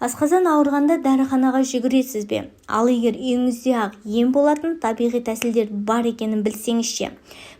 Асқазан ауырғанда дәріханаға жүгіресіз бе? Ал егер үйіңізде-ақ ем болатын табиғи тәсілдер бар екенін білсеңіз ше?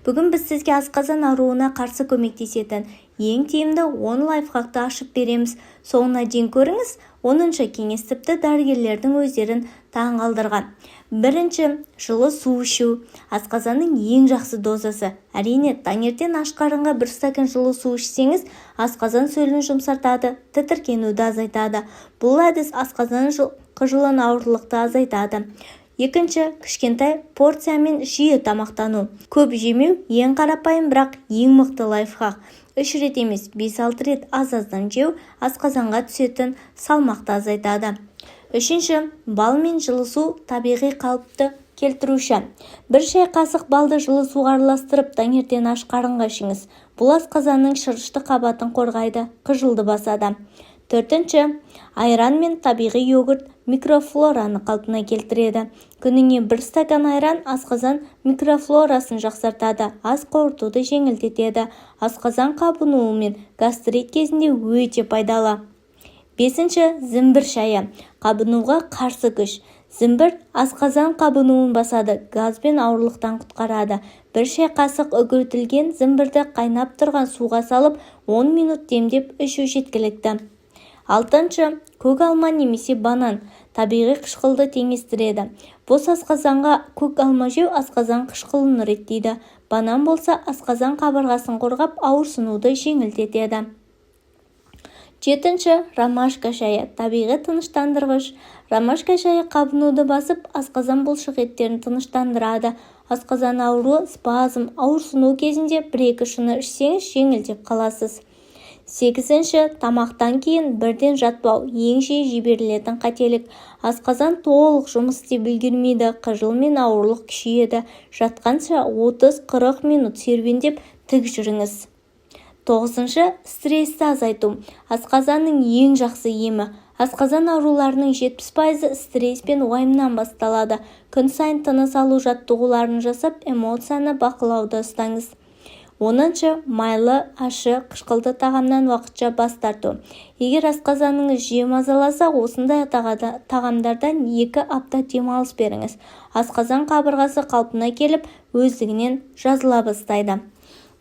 Бүгін біз сізге асқазан ауруына қарсы көмектесетін ең тиімді 10 лайфхакты ашып береміз. Соңына дейін көріңіз, 10-шы кеңес тіпті дәрігерлердің өздерін таңғалдырған. Бірінші, жылы су ішу. Асқазанның ең жақсы дозасы. Әрине, таңертең аш қарынға бір стакан жылы су ішсеңіз, асқазан сөлін жұмсартады, тітіркенуді азайтады. Бұл әдіс асқазан қыжылын, ауырлықты азайтады. Екінші, кішкентай порциямен жиі тамақтану. Көп жемеу ең қарапайым, бірақ ең мықты лайфхак. 3 рет емес, 5-6 рет аз-аздан жеу асқазанға түсетін салмақты азайтады. Үшінші, бал мен жылы су табиғи қалыпты келтіруші. Бір шай қасық балды жылы суға араластырып, таңертең аш қарынға ішіңіз. Бұл асқазанның шырышты қабатын қорғайды, қыжылды басады. Төртінші, айран мен табиғи йогурт микрофлораны қалпына келтіреді. Күніне бір стакан айран асқазан микрофлорасын жақсартады, ас қорытуды жеңілдетеді. Асқазан қабынуы мен гастрит кезінде өте пайдалы. Бесінші, зімбір шайы. Қабынуға қарсы күш. Зімбір асқазан қабынуын басады, газ бен ауырлықтан құтқарады. Бір шай қасық үгітілген зімбірді қайнап тұрған суға салып, 10 минут демдеп ішу жеткілікті. Алтыншы, көк алма немесе банан табиғи қышқылды теңестіреді. Бос асқазанға көк алма жеу асқазан қышқылын реттейді. Банан болса, асқазан қабырғасын қорғап, ауырсынуды жеңілдетеді. Жетінші, ромашка шайы табиғи тыныштандырғыш. Ромашка шайы қабынуды басып, асқазан бұлшық еттерін тыныштандырады. Асқазан ауруы, спазм, ауырсыну кезінде 1-2 шыны ішсеңіз, жеңілдеп қаласыз. Сегізінші, тамақтан кейін бірден жатпау ең жиі жіберілетін қателік. Асқазан толық жұмыс істеп үлгермейді, қыжыл мен ауырлық күшейеді. Жатқанша 30-40 минут серуендеп, тік жүріңіз. Тоғызыншы, стрессті азайту. Асқазанның ең жақсы емі. Асқазан ауруларының 70%-ы стресс пен уайымнан басталады. Күн сайын тыныс алу жаттығуларын жасап, эмоцияны бақылауда ұстаңыз. 10-шы, майлы, ащы, қышқылды тағамнан уақытша бас тарту. Егер асқазаныңыз жиі мазаласа, осындай тағамдардан 2 апта демалыс беріңіз. Асқазан қабырғасы қалпына келіп, өздігінен жазыла бастайды.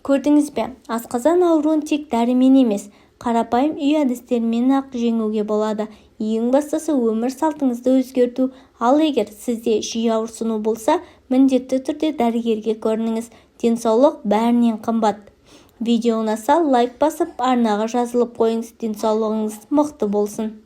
Көрдіңіз бе, асқазан ауруын тек дәрімен емес, қарапайым үй әдістерімен-ақ жеңуге болады. Ең бастысы, өмір салтыңызды өзгерту. Ал егер сізде жиі ауырсыну болса, міндетті түрде дәрігерге көрініңіз. Денсаулық бәрінен қымбат. Видео ұнаса, лайк басып, арнаға жазылып қойыңыз. Денсаулығыңыз мықты болсын.